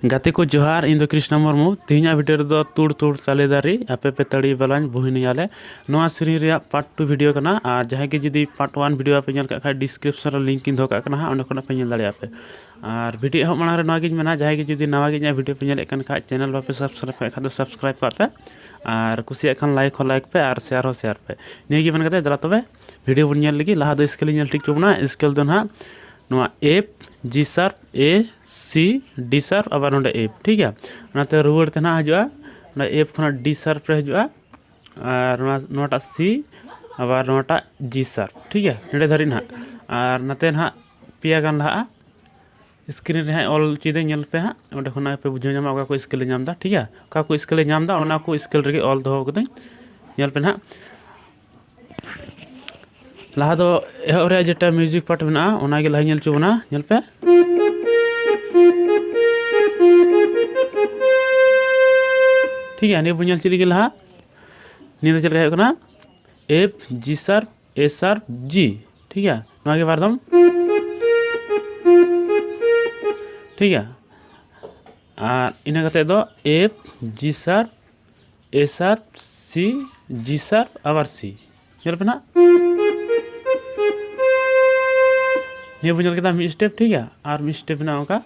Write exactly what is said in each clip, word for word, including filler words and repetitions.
ᱜᱟᱛᱮ ᱠᱚ ᱡᱚᱦᱟᱨ, ᱤᱧ ᱫᱚ ᱠᱨᱤᱥᱱᱟ ᱢᱩᱨᱢᱩ᱾ ᱛᱮᱦᱮᱧᱟᱜ ᱵᱷᱤᱰᱤᱭᱳ ᱨᱮᱫᱚ ᱛᱩᱲ ᱛᱩᱲ ᱛᱟᱞᱮ ᱫᱟᱨᱮ, ᱟᱯᱮ ᱯᱮ ᱛᱟᱹᱲᱤ ᱵᱟᱞᱟᱧ ᱵᱩᱦᱤᱱᱤᱭᱟᱞᱮ, ᱱᱚᱣᱟ ᱥᱮᱨᱮᱧ ᱨᱮᱭᱟᱜ ᱯᱟᱨᱴ ᱴᱩ ᱵᱷᱤᱰᱤᱭᱳ ᱠᱟᱱᱟ᱾ ᱟᱨ ᱡᱟᱦᱟᱸᱭ ᱜᱮ ᱡᱩᱫᱤ ᱯᱟᱨᱴ ᱳᱣᱟᱱ ᱵᱷᱤᱰᱤᱭᱳ ᱵᱟᱯᱮ ᱧᱮᱞ ᱠᱟᱜ ᱠᱷᱟᱡ, ᱰᱤᱥᱠᱨᱤᱯᱥᱚᱱ ᱨᱮ ᱞᱤᱝᱠ ᱤᱧ ᱫᱚᱦᱚ ᱠᱟᱜ ᱠᱟᱱᱟ ᱦᱟᱸᱜ, ᱚᱸᱰᱮ ᱠᱷᱚᱱᱟᱜ ᱯᱮ ᱧᱮᱞ ᱫᱟᱲᱮᱭᱟᱜᱼᱟ ᱯᱮ᱾ ᱟᱨ ᱵᱷᱤᱰᱤᱭᱳ ᱮᱦᱚᱵ ᱢᱟᱲᱟᱝ ᱨᱮ ᱱᱚᱣᱟ ᱜᱤᱧ ᱢᱮᱱᱟ, ᱡᱟᱦᱟᱸᱭ ᱜᱮ ᱡᱩᱫᱤ ᱱᱟᱣᱟ ᱜᱮ ᱤᱧᱟᱹᱜ ᱵᱷᱤᱰᱤᱭᱳ ᱯᱮ ᱧᱮᱞᱮᱫ ᱠᱟᱱ ᱠᱷᱟᱡ, ᱪᱮᱱᱮᱞ ᱵᱟᱯᱮ ᱥᱟᱵᱥᱠᱨᱟᱭᱤᱵ ᱠᱟᱜ ᱠᱷᱟᱡ ᱫᱚ ᱥᱟᱵᱥᱠᱨᱟᱭᱤᱵ ᱠᱟᱜ ᱯᱮ, ᱟᱨ ᱠᱩᱥᱤᱭᱟᱜ ᱠᱷᱟᱱ ᱞᱟᱭᱤᱠ ᱦᱚᱸ ᱞᱟᱭᱤᱠ ᱯᱮ ᱟᱨ ᱥᱮᱭᱟᱨ ᱦᱚᱸ ᱥᱮᱭᱟᱨ ᱯᱮ᱾ ᱱᱤᱭᱟᱹ ᱜᱮ ᱢᱮᱱ ᱠᱟᱛᱮ ᱫᱮᱞᱟ ᱛᱚᱵᱮ ᱵᱷᱤᱰᱤᱭᱳ ᱵᱚᱱ ᱧᱮᱞ ᱞᱮᱜᱮ᱾ ᱞᱟᱦᱟ ᱫᱚ ᱥᱠᱮᱞ ᱤᱧ ᱧᱮᱞ ᱴᱷᱤᱠ ᱦᱚᱪᱚ ᱵᱚᱱᱟ᱾ ᱥᱠᱮᱞ ᱫᱚ ᱱᱟᱦᱟᱜ ᱱᱚᱣᱟ F, G sharp, A, C, D sharp, ᱟᱵᱟᱨ ᱱᱚᱰᱮ F, ᱴᱷᱤᱠ ᱜᱮᱭᱟ᱾ ᱚᱱᱟᱛᱮ ᱨᱩᱣᱟᱹᱲ ᱛᱮ ᱱᱟᱦᱟᱜ ᱦᱤᱡᱩᱜᱼᱟ, ᱱᱚᱰᱮ F ᱠᱷᱚᱱᱟᱜ D sharp ᱨᱮ ᱦᱤᱡᱩᱜᱼᱟ, ᱟᱨ ᱱᱚᱣᱟ, ᱱᱚᱣᱟᱴᱟᱜ C, ᱟᱵᱟᱨ ᱱᱚᱣᱟᱴᱟᱜ G sharp, ᱴᱷᱤᱠ ᱜᱮᱭᱟ, ᱱᱚᱰᱮ ᱫᱷᱟᱹᱨᱤᱡ ᱱᱟᱦᱟᱜ᱾ ᱟᱨ ᱱᱚᱛᱮ ᱱᱟᱦᱟᱜ ᱯᱮᱭᱟ ᱜᱟᱱ ᱞᱟᱦᱟᱜᱼᱟ᱾ ᱥᱠᱨᱤᱱ ᱨᱮ ᱦᱟᱸᱜ ᱚᱞ ᱦᱚᱪᱚᱭᱮᱫᱟᱹᱧ, ᱧᱮᱞ ᱯᱮ ᱦᱟᱸᱜ, ᱚᱸᱰᱮ ᱠᱷᱚᱱᱟᱜ ᱯᱮ ᱵᱩᱡᱷᱟᱹᱣ ᱧᱟᱢᱟ ᱚᱠᱟ ᱠᱚ ᱥᱠᱮᱞ ᱮ ᱧᱟᱢ ᱮᱫᱟ, ᱴᱷᱤᱠ ᱜᱮᱭᱟ᱾ ᱚᱠᱟ ᱠᱚ ᱥᱠᱮᱞ ᱮ ᱧᱟᱢ ᱮᱫᱟ, ᱚᱱᱟ ᱠᱚ ᱥᱠᱮᱞ ᱨᱮᱜᱮ ᱚᱞ ᱫᱚᱦᱚ ᱠᱟᱹᱫᱟᱹᱧ, ᱧᱮᱞ ᱯᱮ ᱱᱟᱦᱟᱜ᱾ ᱞᱟᱦᱟ ᱫᱚ ᱮᱦᱚᱵ ᱨᱮᱭᱟᱜ ᱡᱮᱴᱟ ᱢᱤᱣᱡᱤᱠ ᱯᱟᱨᱴ ᱢᱮᱱᱟᱜᱼᱟ, ᱚᱱᱟᱜᱮ ᱞᱟᱦᱟᱧ ᱧᱮᱞ ᱦᱚᱪᱚ ᱵᱚᱱᱟ, ᱧᱮᱞ ᱯᱮ᱾ ᱴᱷᱤᱠ ᱜᱮᱭᱟ, ᱱᱤᱭᱟᱹ ᱵᱚᱱ ᱧᱮᱞ ᱪᱮᱫ ᱞᱮᱜᱮ ᱞᱟᱦᱟ᱾ ᱱᱤᱭᱟᱹ ᱫᱚ ᱪᱮᱫ ᱞᱮᱠᱟ ᱦᱩᱭᱩᱜ ᱠᱟᱱᱟ? F, G sharp, A sharp, G, ᱴᱷᱤᱠ ᱜᱮᱭᱟ᱾ ᱱᱚᱣᱟ ᱜᱮ ᱵᱟᱨ ᱫᱚᱢ, ᱴᱷᱤᱠ ᱜᱮᱭᱟ᱾ ᱟᱨ ᱤᱱᱟᱹ ᱠᱟᱛᱮ ᱫᱚ F, G sharp, A sharp, C, G sharp, ᱟᱵᱟᱨ C᱾ ᱧᱮᱞ ᱯᱮ ᱱᱟᱦᱟᱜ, ᱱᱤᱭᱟᱹ ᱵᱚᱱ ᱧᱮᱞ ᱠᱮᱫᱟ ᱢᱤᱫ ᱥᱴᱮᱯ, ᱴᱷᱤᱠ ᱜᱮᱭᱟ᱾ ᱟᱨ ᱢᱤᱫ ᱥᱴᱮᱯ ᱢᱮᱱᱟᱜᱼᱟ ᱚᱱᱠᱟ,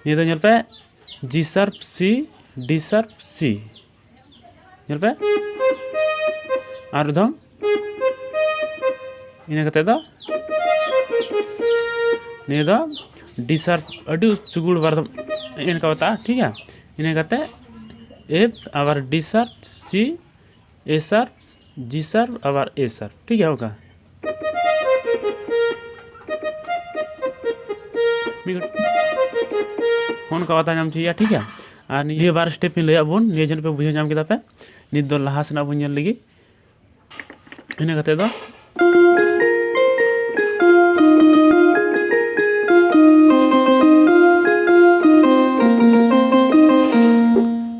ᱱᱤᱭᱟᱹ ᱫᱚ ᱧᱮᱞ ᱯᱮ, G sharp, C, D sharp, C, ᱧᱮᱞ ᱯᱮ, ᱟᱨ ᱢᱤᱫ ᱫᱷᱟᱣ᱾ ᱤᱱᱟᱹ ᱠᱟᱛᱮ ᱫᱚ ᱱᱤᱭᱟᱹ ᱫᱚ D sharp, ᱟᱹᱰᱤ ᱪᱩᱜᱩᱲ ᱵᱟᱨ ᱫᱚᱢ ᱮᱱᱠᱟ ᱵᱟᱛᱟᱜᱼᱟ, ᱴᱷᱤᱠ ᱜᱮᱭᱟ᱾ ᱤᱱᱟᱹ ᱠᱟᱛᱮ F, ᱟᱵᱟᱨ D sharp, C, A sharp, G sharp, ᱟᱵᱟᱨ A sharp, ᱴᱷᱤᱠ ᱜᱮᱭᱟ᱾ ᱚᱱᱠᱟ ᱢᱤᱫ ᱜᱷᱟᱹᱲᱤᱡ ᱦᱚᱸ ᱚᱱᱠᱟ ᱵᱟᱛᱟ ᱧᱟᱢ ᱦᱚᱪᱚᱭᱟ, ᱴᱷᱤᱠ ᱜᱮᱭᱟ᱾ ᱟᱨ ᱱᱤᱭᱟᱹ ᱵᱟᱨ ᱥᱴᱮᱯ ᱤᱧ ᱞᱟᱹᱭᱟᱫ ᱵᱚᱱ, ᱱᱤᱭᱟᱹ ᱡᱟᱹᱱᱤᱡ ᱯᱮ ᱵᱩᱡᱷᱟᱹᱣ ᱧᱟᱢ ᱠᱮᱫᱟ ᱯᱮ᱾ ᱱᱤᱛ ᱫᱚ ᱞᱟᱦᱟ ᱥᱮᱱᱟᱜ ᱵᱚᱱ ᱧᱮᱞ ᱞᱮᱜᱮ᱾ ᱤᱱᱟᱹ ᱠᱟᱛᱮ ᱫᱚ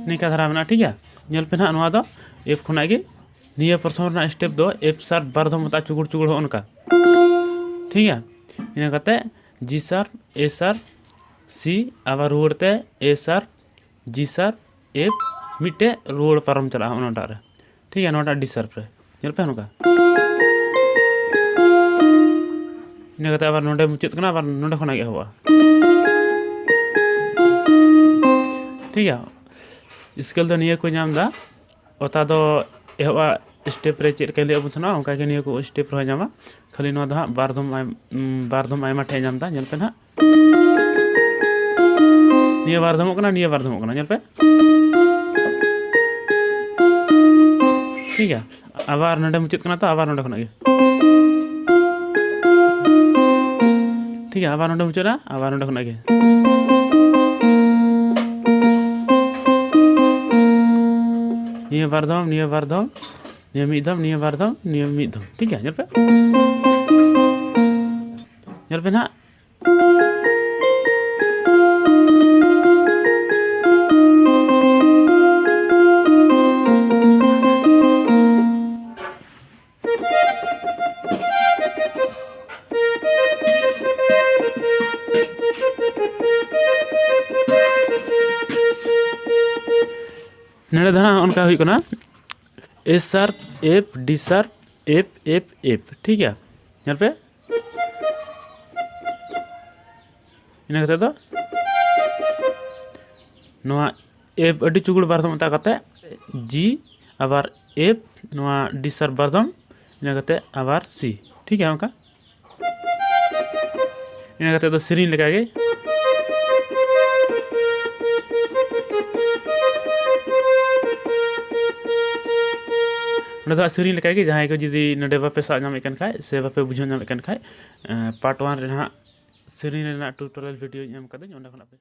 ᱱᱤᱝᱠᱟ ᱫᱷᱟᱨᱟ ᱢᱮᱱᱟᱜᱼᱟ, ᱴᱷᱤᱠ ᱜᱮᱭᱟ᱾ ᱧᱮᱞ ᱯᱮ ᱱᱟᱦᱟᱜ, ᱱᱚᱣᱟ ᱫᱚ F ᱠᱷᱚᱱᱟᱜ ᱜᱮ, ᱱᱤᱭᱟᱹ ᱯᱨᱚᱛᱷᱚᱢ ᱨᱮᱱᱟᱜ ᱥᱴᱮᱯ ᱫᱚ F sharp ᱵᱟᱨ ᱫᱷᱚᱢ ᱦᱟᱛᱟᱜᱼᱟ, ᱪᱩᱜᱩᱲ ᱪᱩᱜᱩᱲ ᱦᱚᱸ ᱚᱱᱠᱟ, ᱴᱷᱤᱠ ᱜᱮᱭᱟ᱾ ᱤᱱᱟᱹ ᱠᱟᱛᱮ G sharp, A sharp, C, ᱟᱵᱟᱨ ᱨᱩᱣᱟᱹᱲ ᱛᱮ A sharp, G sharp, F, ᱢᱤᱫᱴᱮᱡ ᱨᱩᱣᱟᱹᱲ ᱯᱟᱨᱚᱢ ᱪᱟᱞᱟᱜᱼᱟ ᱚᱱᱟᱴᱟᱜ ᱨᱮ᱾ ᱴᱷᱤᱠ ᱜᱮᱭᱟ, ᱱᱚᱣᱟᱴᱟᱜ D sharp ᱨᱮ᱾ ᱧᱮᱞ ᱯᱮ ᱱᱚᱝᱠᱟ᱾ ᱤᱱᱟᱹ ᱠᱟᱛᱮ ᱟᱵᱟᱨ ᱱᱚᱰᱮ ᱢᱩᱪᱟᱹᱫ ᱠᱟᱱᱟ, ᱟᱵᱟᱨ ᱱᱚᱰᱮ ᱠᱷᱚᱱᱟᱜ ᱜᱮ ᱮᱦᱚᱵᱚᱜᱼᱟ᱾ ᱴᱷᱤᱠ ᱜᱮᱭᱟ, scale ᱫᱚ ᱱᱤᱭᱟᱹ ᱠᱚ ᱧᱟᱢ ᱮᱫᱟ᱾ ᱚᱛᱟ ᱫᱚ ᱮᱦᱚᱵ ᱟᱜ step ᱨᱮ ᱪᱮᱫ ᱞᱮᱠᱟᱧ ᱞᱟᱹᱭ ᱟᱵᱚᱱ ᱛᱟᱦᱮᱱᱟ, ᱚᱱᱠᱟ ᱜᱮ ᱱᱤᱭᱟᱹ ᱠᱚ step ᱨᱮᱦᱚᱸ ᱧᱟᱢᱟ᱾ ᱠᱷᱟᱹᱞᱤ ᱱᱚᱣᱟ ᱫᱚ ᱦᱟᱸᱜ ᱵᱟᱨ ᱫᱷᱚᱢ ᱟᱭ-, ᱩᱸ, ᱵᱟᱨ ᱫᱷᱚᱢ ᱟᱭᱢᱟ ᱴᱷᱮᱡ ᱧᱟᱢ ᱮᱫᱟ, ᱧᱮᱞ ᱯᱮ ᱱᱟᱦᱟᱜ᱾ ᱱᱤᱭᱟᱹ ᱵᱟᱨ ᱫᱷᱚᱢᱚᱜ ᱠᱟᱱᱟ, ᱱᱤᱭᱟᱹ ᱵᱟᱨ ᱫᱷᱚᱢᱚᱜ ᱠᱟᱱᱟ, ᱧᱮᱞ ᱯᱮ᱾ ᱴᱷᱤᱠ ᱜᱮᱭᱟ, ᱟᱵᱟᱨ ᱱᱚᱰᱮ ᱢᱩᱪᱟᱹᱫ ᱠᱟᱱᱟ, ᱛᱚ ᱟᱵᱟᱨ ᱱᱚᱰᱮ ᱠᱷᱚᱱᱟᱜ ᱜᱮ᱾ ᱴᱷᱤᱠ ᱜᱮᱭᱟ, ᱟᱵᱟᱨ ᱱᱚᱰᱮ ᱢᱩᱪᱟᱹᱫ ᱮᱱᱟ, ᱟᱵᱟᱨ ᱱᱚᱰᱮ ᱠᱷᱚᱱᱟᱜ ᱜᱮ᱾ ᱱᱤᱭᱟᱹ ᱵᱟᱨ ᱫᱷᱚᱢ, ᱱᱤᱭᱟᱹ ᱵᱟᱨ ᱫᱷᱚᱢ, ᱱᱤᱭᱟᱹ ᱢᱤᱫ ᱫᱷᱚᱢ, ᱱᱤᱭᱟᱹ ᱵᱟᱨ ᱫᱷᱚᱢ, ᱱᱤᱭᱟᱹ ᱢᱤᱫ ᱫᱷᱚᱢ᱾ ᱴᱷᱤᱠ ᱜᱮᱭᱟ, ᱧᱮᱞ ᱯᱮ᱾ ᱧᱮᱞ ᱯᱮ ᱱᱟᱦᱟᱜ᱾ ᱱᱚᱰᱮ ᱫᱚ ᱱᱟᱦᱟᱜ ᱚᱱᱠᱟ ᱦᱩᱭᱩᱜ ᱠᱟᱱᱟ, A sharp, F, D sharp, F, F, F᱾ ᱴᱷᱤᱠ ᱜᱮᱭᱟ, ᱧᱮᱞ ᱯᱮ᱾ ᱤᱱᱟᱹ ᱠᱟᱛᱮ ᱫᱚ ᱱᱚᱣᱟ F ᱟᱹᱰᱤ ᱪᱩᱜᱩᱲ ᱵᱟᱨ ᱫᱷᱚᱢ ᱚᱛᱟ ᱠᱟᱛᱮ, G, ᱟᱵᱟᱨ F, ᱱᱚᱣᱟ D sharp ᱵᱟᱨ ᱫᱷᱚᱢ, ᱤᱱᱟᱹ ᱠᱟᱛᱮ ᱟᱵᱟᱨ C᱾ ᱴᱷᱤᱠ ᱜᱮᱭᱟ, ᱚᱱᱠᱟ᱾ ᱤᱱᱟᱹ ᱠᱟᱛᱮ ᱫᱚ ᱥᱮᱨᱮᱧ ᱞᱮᱠᱟᱜᱮ᱾ ᱱᱚᱰᱮ ᱫᱚ ᱦᱟᱸᱜ ᱥᱮᱨᱮᱧ ᱞᱮᱠᱟᱜᱮ, ᱡᱟᱦᱟᱸᱭ ᱠᱚ ᱡᱩᱫᱤ ᱱᱚᱰᱮ ᱵᱟᱯᱮ ᱥᱟᱵ ᱧᱟᱢᱮᱫ ᱠᱟᱱ ᱠᱷᱟᱡ ᱥᱮ ᱵᱟᱯᱮ ᱵᱩᱡᱷᱟᱹᱣ ᱧᱟᱢᱮᱫ ᱠᱟᱱ ᱠᱷᱟᱡ, ᱮᱸ, part one ᱨᱮ ᱱᱟᱦᱟᱜ ᱥᱮᱨᱮᱧ ᱨᱮᱱᱟᱜ tutorial video ᱤᱧ ᱮᱢ ᱠᱟᱹᱫᱟᱹᱧ, ᱚᱸᱰᱮ ᱠᱷᱚᱱᱟᱜ ᱯᱮ